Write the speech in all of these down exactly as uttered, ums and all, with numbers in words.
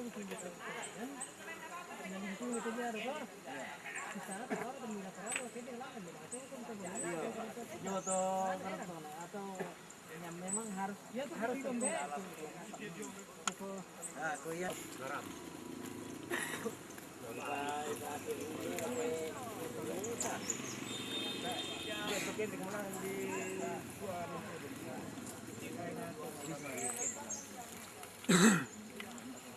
Iya. Iya, to, atau yang memang harus, ya, harus itu. Nah, aku ya. Garam.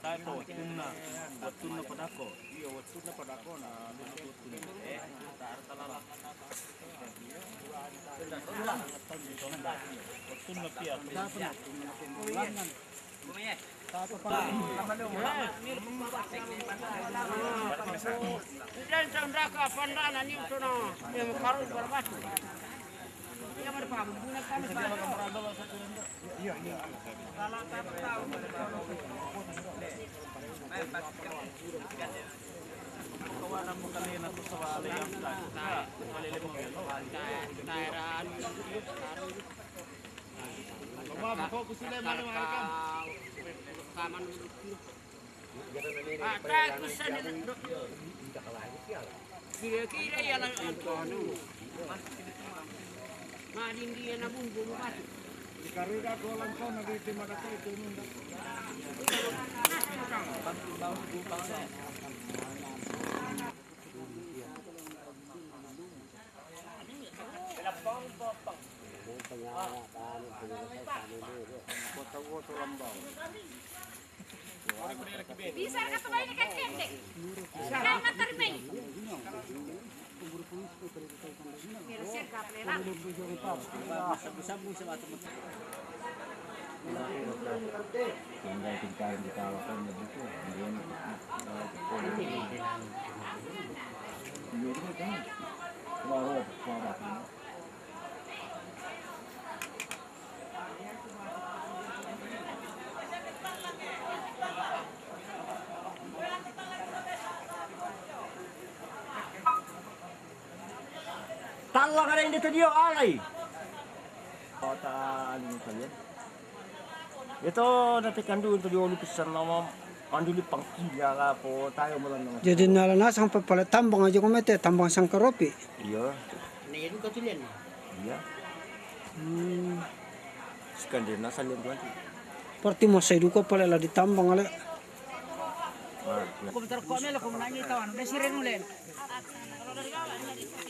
Tae po wattunna, wattunna padako. Iya, wattunna padako na, eh, ta arta lala. Wattunna pia. Ulan, saunraka panrana ni utono, eh, makaru barbatu. Iya, marpa, bumbuna kami. Kira-kira ya lah, anu. Mading dia na bumbu batu. Di karida ko lang ko, nagtitimada ko, ito yung Bisa ka tumayo ni Kang Kendek. Kang Matarmay. Pero siya ka pala lang. Talla kada inde to dio alai. Kota anu kalian. Ito na te kandu to dio lu pisan nama anduli pangkila la po tayo malan nama. Jadi nala nasang pe pale tambang aja ko mete, tambang sangkaropi. Iya. Iya. Hmm. Sekan dia nasa lian tuan tu. Parti masai duka pale la ditambang ale. Nah, iya. Ko betar ko mele ko menangi tawan. Udah siren ulen.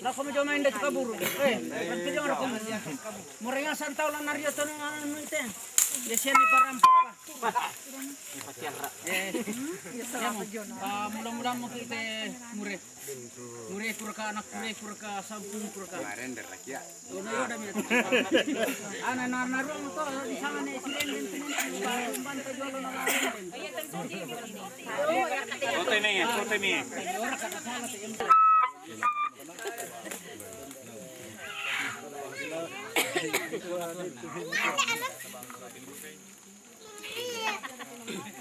Lako mo jomain dati kaburu. Eh, kan pidi orang ko. Muraya santau lan nario to nang anu ite. Ya sian ni parampak. Eh, ya, ah, mudah-mudahan mo kite mure. Mure kurka anak, mure kurka sampung kurka. Kemarin derek ya. Ana na na ruang to di sana ne siren den tenen. Kote me, kote me.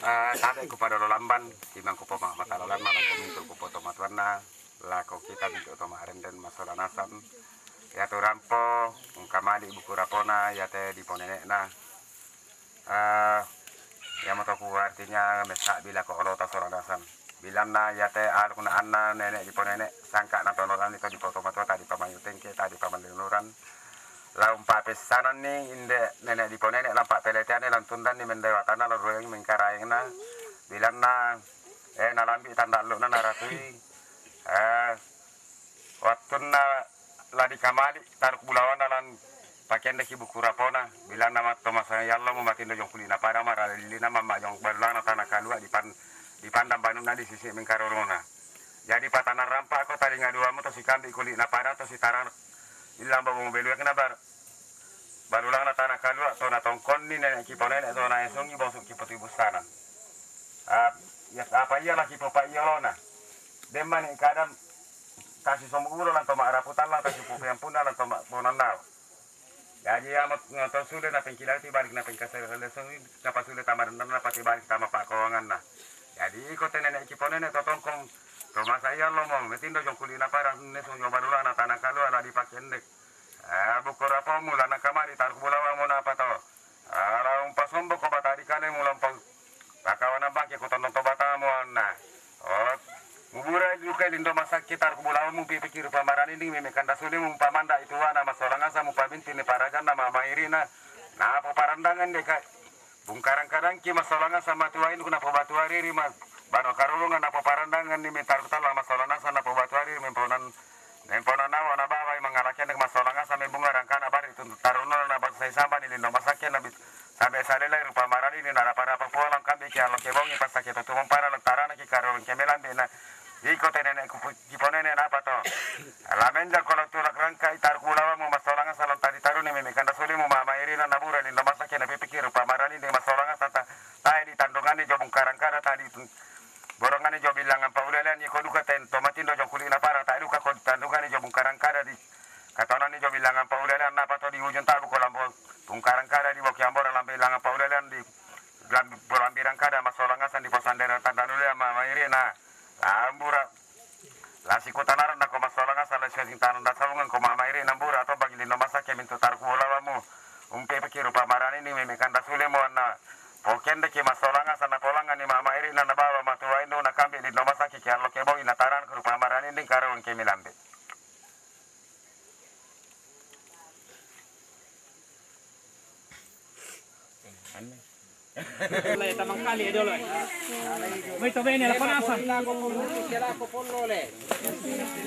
Ah, tabe ku padolo lamban, timang ku poma matalolan, mala ku mintu ku poto matuanna, lako kita mintu to maren den masola nasan. Iya tu rampo, ungka mali buku rapona, iya te dipo nenekna. Ah, iya moto ku artinya mesa bila ko olota sola nasan. Bilanna iya te alukna anna nenek dipo nenek sangka na tonolan iko dipo to matua tadi pamayu tengke tadi pamalunuran. Lau mpapessananni inde nenek dipo nenek lampa peleteanni lantundanni mendewatanna larueng mengkaraengna. Bilanna, eh, nalambi tanda alluna naratui. Eh, Wattunna la dikamali taruk bulawana lan pakendeki buku rapona, bilanna matto masayallo mu matindo jong kuli'na pada maralillina mamma jong balulana tana kalua dipan-, dipandang banuna di sisi mingkarorona. Jadi patana rampa ko talinga dua mu to sikambi kuli'na pada to sitara illang babung beluekna bar-, balulana tana kalua to natongkonni nenek kipo nenek to naesungi bosuk kipo tibusana. Ah, iya, apa iya laki popa iya lona. Demma ni kadam kasi somu ulo lan toma araputan lan kasi pupean puna lan toma ponannal. Jadi amat ngoto sule na pengkilati balik na pengkasal lesung na pasule tamadan na pati balik tama pakowangan na. Jadi iko tenene kiponene to tongkong to masa iya lomo metindo jong kuli na parang nesu jong balula na tanah kalua la dipakendek. Ah, buku rapo mula na kamari taruk bulawa mo na pato. Ala umpasombo ko batari kale mulampa. Pakawana bangke ko tondong to bata Kita ku bolamu pi pikir pamarani ni meme kanda suli mu pamanda itu ana masolangasa mu paminti ni parajanna mama irina. Na apa parandangan de ka bungkarang kadang ki masolangasa matua ini kuna pobatu ariri ma bano karulungan apa parandangan ni metar kutala masolangasa na pobatu ariri memponan memponan nawa na bawa mangalakian de masolangasa me bunga rangkana bari itu tarunona na batu sai samba ni lindo masakian na bit Sampe salelai rupa marali ni narapa-rapa pualang kambe ki alo kebongi pasa ke totumong para lantarana ki karo kembe lambe na iko tenene kiponene napa to. Lamenja kolo tulak rangka itar kulawa mu masolanga salon tadi taruni meme kanda suli mu mama irina nabura lindo masa kena pipiki rupa marali ni masolanga sata tae di tandungani jo bungkarang kada tadi borongani jo bilangan paulelean iko duka ten tomatindo jo kulina para tae duka ko tandungani jo bungkarang kada di Katonani jo bilangan paulelean napa to di ujung tabu kolambo tungkarang kada di boki ambora lambe bilangan paulelean di lambi bolambi rangkada masolangasan di posandera tandanulea mama irina. Ambura la sikutanaran na ko masolangasan la sing tananda salungan ko mama irina ambura to bagi lindo masake mintu tarku bolawamu. Umpe pikiru pamarani ni meme kanda sule mo anna. Pokende ki masolangasan na polanga ni mama irina na baba matua indu na kambi lindo masake ki allo ke bogi na taran kuru pamarani ni karo ke milambe. Tamang kali ya dolo. Mai to bene la panasa.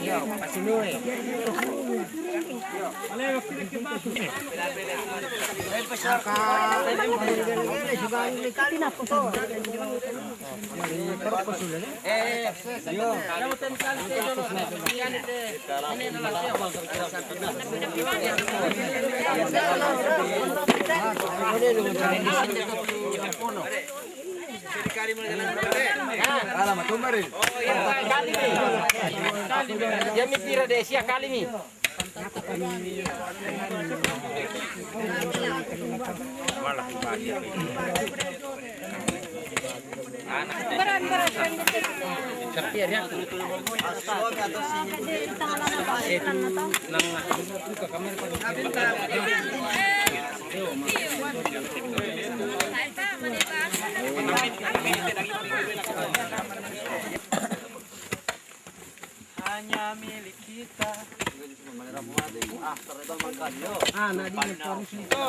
Yo, pasinue. Dia mi pira de sia kali mi. Hanya milik kita. Ah, na di harus itu.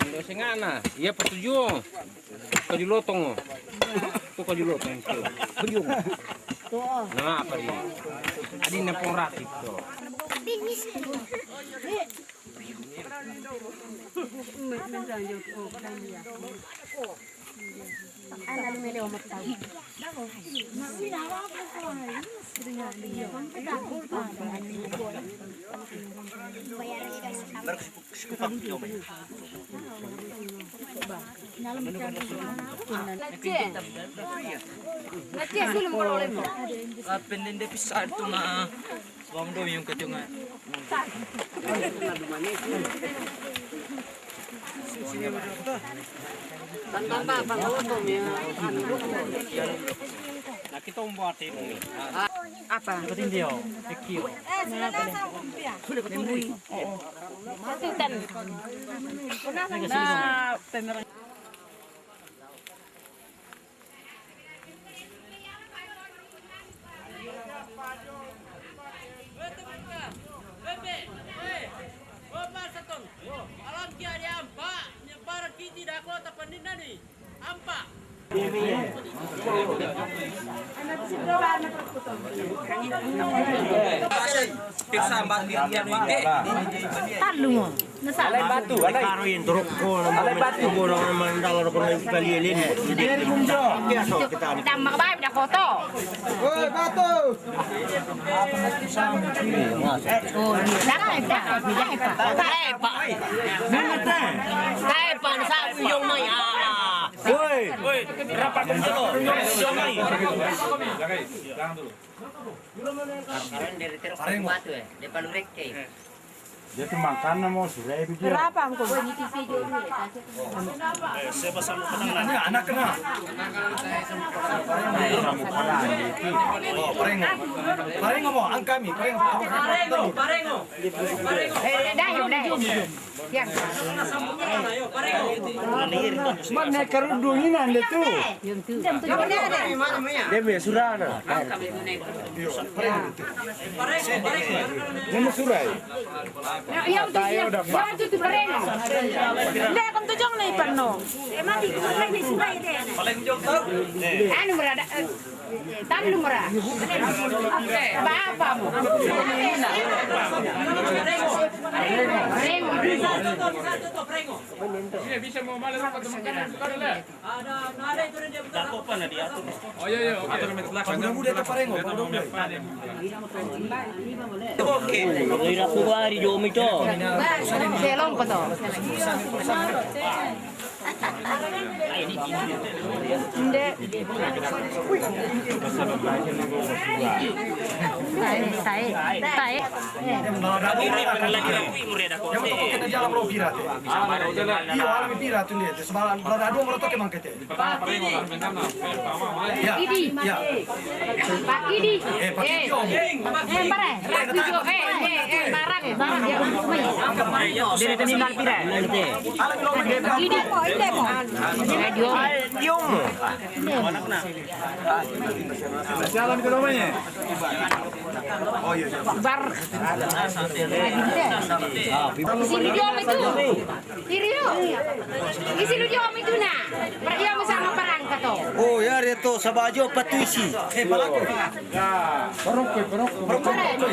Ando singana. Iya, patuju. Kaju lotong. Tu kaju lotong. Kaju. Na apa di? Adi na pong ratik to. Pendende pisar tu na. Wang do yung kacungan. Tantang ba, pangawal ko, may, ano, Nakita mo ba, ate? Apa? Nakatindi, oh. Thank you. Sutan. Na, Talu mo. Nasa. Alai batu, alai. Karo yang turuk ko, alai batu. Ko orang mandala ko kalian ini. Kita ni. Tambah baik dah foto. Oi, batu. Oh, ini dah, dah, dah, dah, dah. Oi. Oi, rapat dulu. Sekarang dari terus batu ya, depan rek ke. Dia tuh makan mau sudah itu dia. Berapa, Angkul? Eh, saya pasang tenang lah. Ini anak kena. Parengo. Parengo mo, ang kami. Parengo. Parengo, parengo. Parengo. Eh, dah, dah. Mana karudung ini ande tu? Dia punya surana. Dia mau surai. Yang tu, yang tu, yang tu, tu bareng. Nde, kon tu jong le ipanno. Anu, mara da, eh, tandu, mara. Apa, apa mo? Bisa mo mala sa pagkaman ka na. Pamuda-muda itu parengo, pamuda-muda. Oke. Ira ku bari jomi to. Selong ko to. Nde. Tae, tae, tae. Ini pernah lagi rapi murid aku. Yang betul kita jalan lo pirate. Iyo, alam pirate tu dia. Sebalan, kalau ada dua orang tu kemang kete. Pakidi. Ya. Pakidi. Ya. Pakidi. Eh, Pakidi, eh, Om. Eh, barang. Eh, eh, eh, barang, eh, barang. Ya. Dia ada minimal pira. Pakidi. Eh, Om. Eh, Om. Jalan ke rumahnya. Oh, iya, iya. Bar. Isi lu dia itu. Isi lu dia itu, nah. Pergi sama parang kato. Oh, ya, dia tu, sabajo patuisi. Eh, palaku. Ya, parokko, parokko.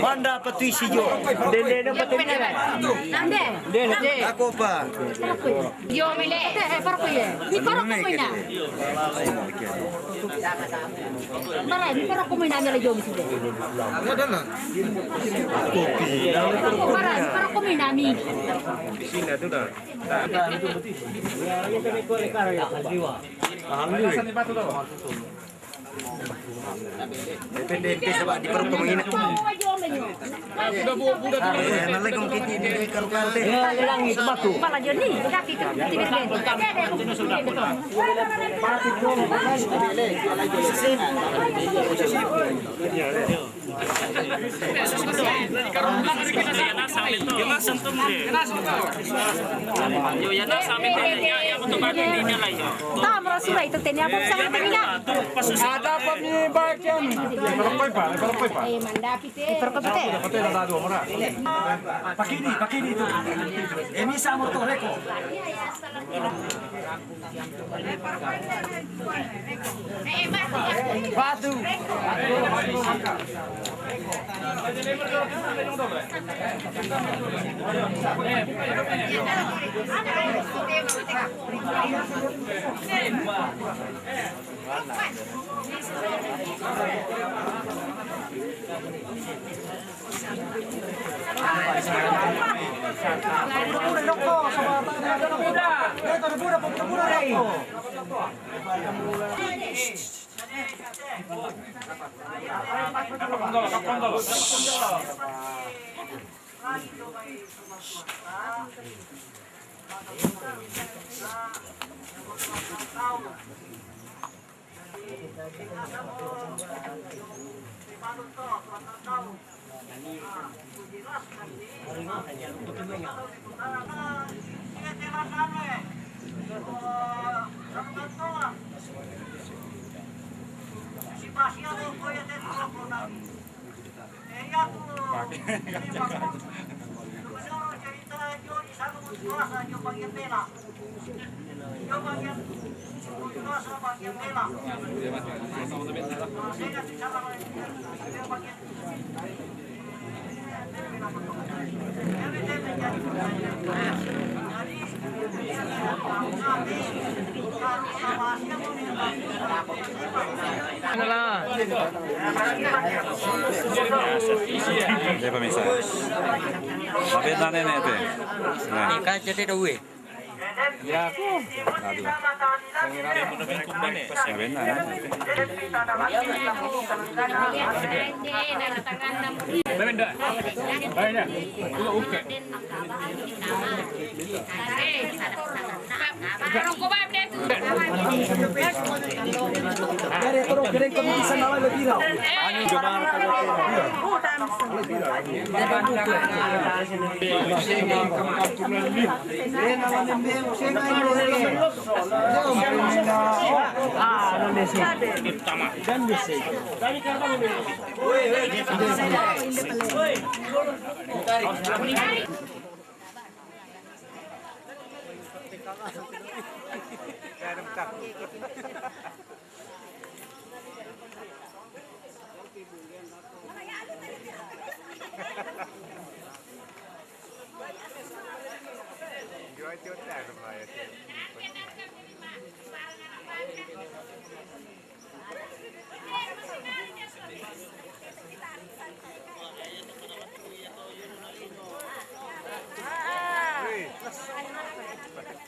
Banda patuisi jo. Dende na patuisi. Nande. Dende. Aku apa? Yo mele. Eh, eh, parokko ye. Ni parokko mo ina. Para, ni parokko mo ina mele yo mi sudah. Para, ni parokko mo ina mi. Di sini tu dah. Alhamdulillah. Depende, depende, sebab di perut kamu ini. Eh, nalai kong kiti, di karu kante. Pala Joni, kaki tu, kiti beri. Tamro sudah itu tenya apa bisa ngerti nggak? Ada apa ni bagian? Kalau kau ipa, kalau kau ipa. Eh, manda pite. Perkepete. Perkepete ada dua orang. Pakidi, pakidi itu. Emi sama tu reko. Batu. Siapa misal? Mabe nane ne te. Nah. Ika cete doe. Ya. Aduh. Ya, benar, ya. Benar, benar. Benar, ya. Oke.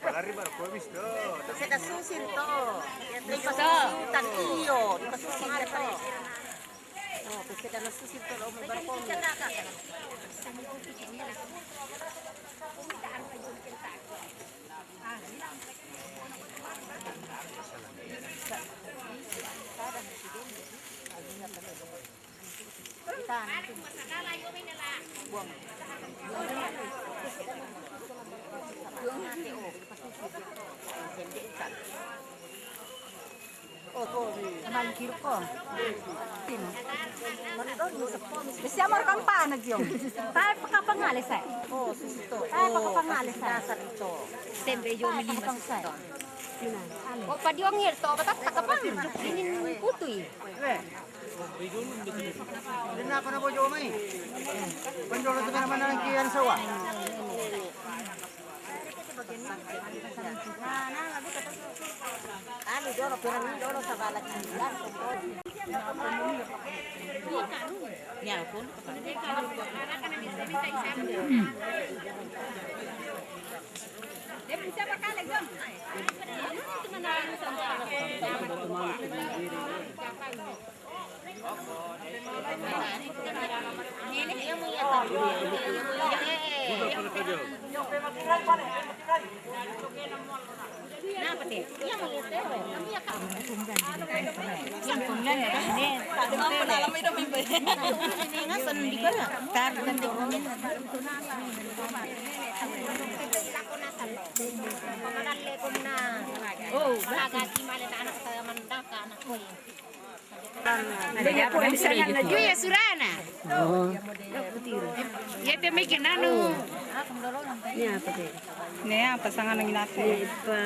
Pala riba ko bisto. Seta susin to. Riba susin tan iyo. Riba susin to. Oh, seta na susin to lo mo barko. Siamo campana, zio. Tae pakapangale sae. Tae pakapangale sae. Sembe yo mili masito. O padiong ir to, batat takapang. Ini putui. Dena apa na bojo mai? Pendolo tu mana kian sawa. Anu dolo pirang dolo sabala. Ya pun. Oh, Iya, surana. Oh. Iya, te mai kenanu. Ini apa, Te? Ini apa, sangan nang inate? Ini apa?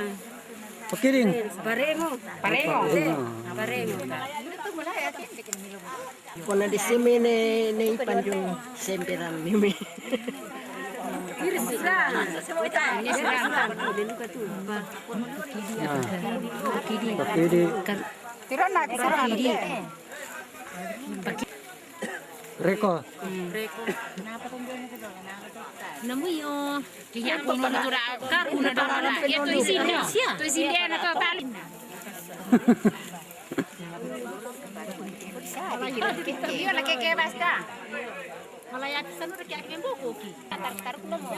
Pakiring. Parengo. Parengo. Parengo. Parengo. Kona di sini ne, ne ipan jo semperan nimi. Ini surana. Ini surana. Ah. Pakidi. Kan Tirana, tirana. Reko. Namu yo. Kiya ko no dura karu na dura. Ya to isin no. To isin dia na to tali. Iyo na keke basta. Malaya pisan udah kiya kembo koki. Tarik-tarik lo mo.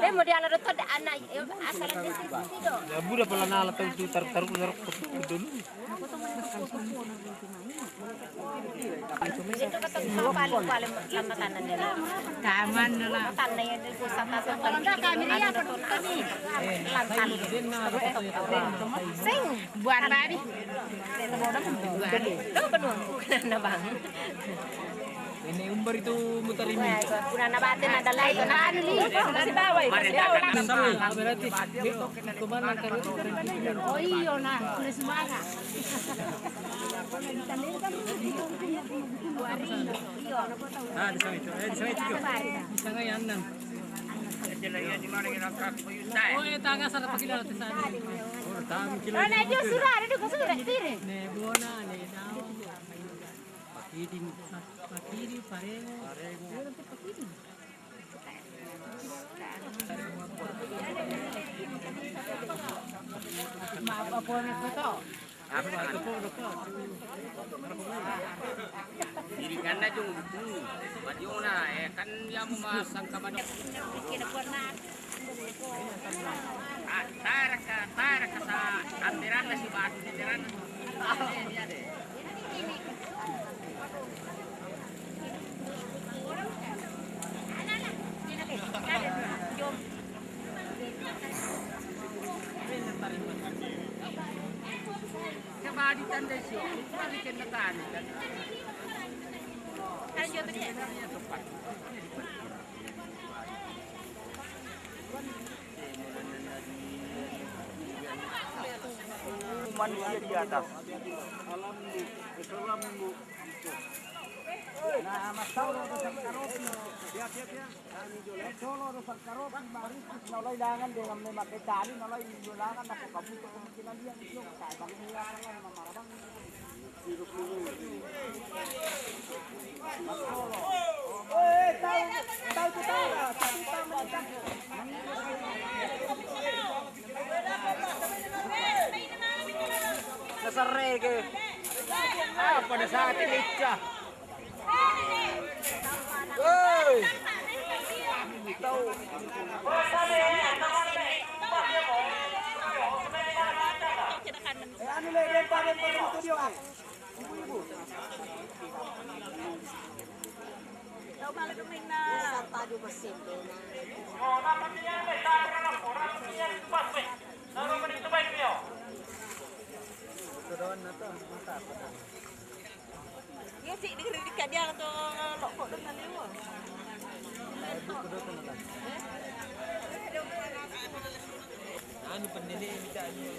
Be mo diala do to de ana, eh, asal de sisi do. Ya buda pala nala tau tu tarik-tarik lo ko tu dulu. Itu kata papa lu pale sama tanah de. Taman la. Tanah ya de sata sata. Kalau ndak kami ya kami. Lantan. Sing buat babi. Lo benuang bukan na bang. Ini umbar itu mutar ini. Kuna na batin ada lain. Anu ni. Kasi bawai. Kasi bawai. Berarti. Oh iyo na. Kuna sumanga. Ah, di sana itu. Eh, di sana itu. Di sana yang enam. Oh, eh, tanga sana pagkilala sa sana. Oh, tanga kilo. Ana, Dios, sura, ada di ko sura, tiri. Ne, buona, ne, Pakidi, Pakidi, Parengo. Parengo. Maaf, apa na ko to? Apa? Diri kan na jung tu. Madiona, eh, kan ya mo masang ka mano. Ah, taraka, taraka sa, andiran na si Batu, andiran na. Manusia di atas. Nah, Mas Tauro, Mas Tauro. Siap, siap, siap. Solo do sangkaropi, marisik, nalai dangan dengan memakai tali, nalai dangan, nako kabuto kemungkinan dia itu, kayak bang dia, yang mamarabang. Eh, tahu, tahu tu tahu lah, tapi tak menikah. Dasar reggae. Ah, pada saat ini, Cah. Hei. Tahu. Eh, anu le, lempar, lempar dulu tu dia, eh. Ibu-ibu. Tahu malu tu main na. Sapa do mesin tu, nah. Iya, cik, dikira-dikira dia tu, lok kok dengan dia. Anu pendiri kita ni.